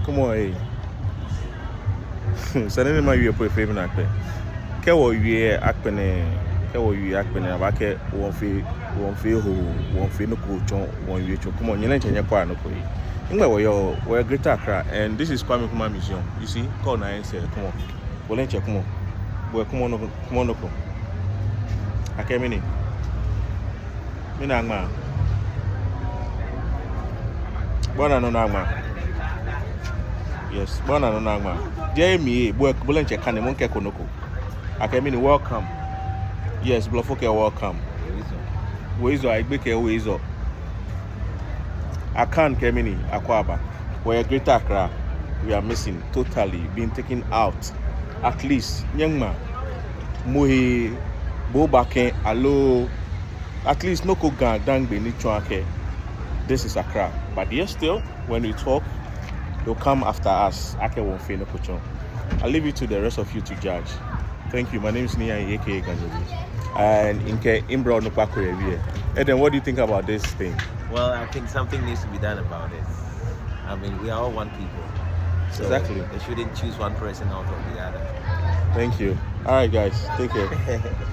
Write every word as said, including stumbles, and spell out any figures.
Come on, hey. Sane ni mawie po efee mi naakpɛɛ. Kɛ wɔwie akpɛnɛ, kɛ wɔwie akpɛnɛ, abaakɛɛ wɔmiifee, wɔmiifee hoo, wɔmiifee nɔ ko tsɔ, wɔmiiwie tsɔ. Come on, nyɛ diɛŋtsɛ nyɛkwɛa nɔ ko, hey. Nɛgbɛ wɔyɔɔ? Wɔyɛ Greater Accra, and this is Kwame Nkrumah Museum. You see, kɛ ona yɛ ŋsɛɛ, come on. Bo diɛŋtsɛ, come on. Bo, come on, come on, come on. Akɛ mɛni? Mɛni aŋma? Bo ona nɔ ni aŋma? Yes, bo ona nɔ ni aŋma? Jeee mi, bo, bo diɛŋtsɛ kane mɔ kɛko nɔ ko. Akɛ mɛni? Welcome. Yes, Blɔfo kɛɛ welcome. Woezɔ, Ayigbe kɛɛ woezɔ. Akan kɛɛ mɛni? Akwaaba. Wɔyɛ Greater Accra, we are missing, totally been taken out. At least nyɛŋma mɔ he, bo baakɛɛ aloo, at least nɔ ko GaDangme ni tsɔɔ akɛ this is Accra. But yet still, when we talk, they'll come after us. Akɛ wɔmiifee nɔ ko tsɔ. I leave it to the rest of you to judge. Thank you. My name is Nii Ayi, A K A Ganyobi. And mikɛ mibrɔ onukpa ko yɛ biɛ. Eden, what do you think about this thing? Well, I think something needs to be done about it. I mean, we are all one people. So Exactly. They shouldn't choose one person out of the other. Thank you. All right, guys. Take care.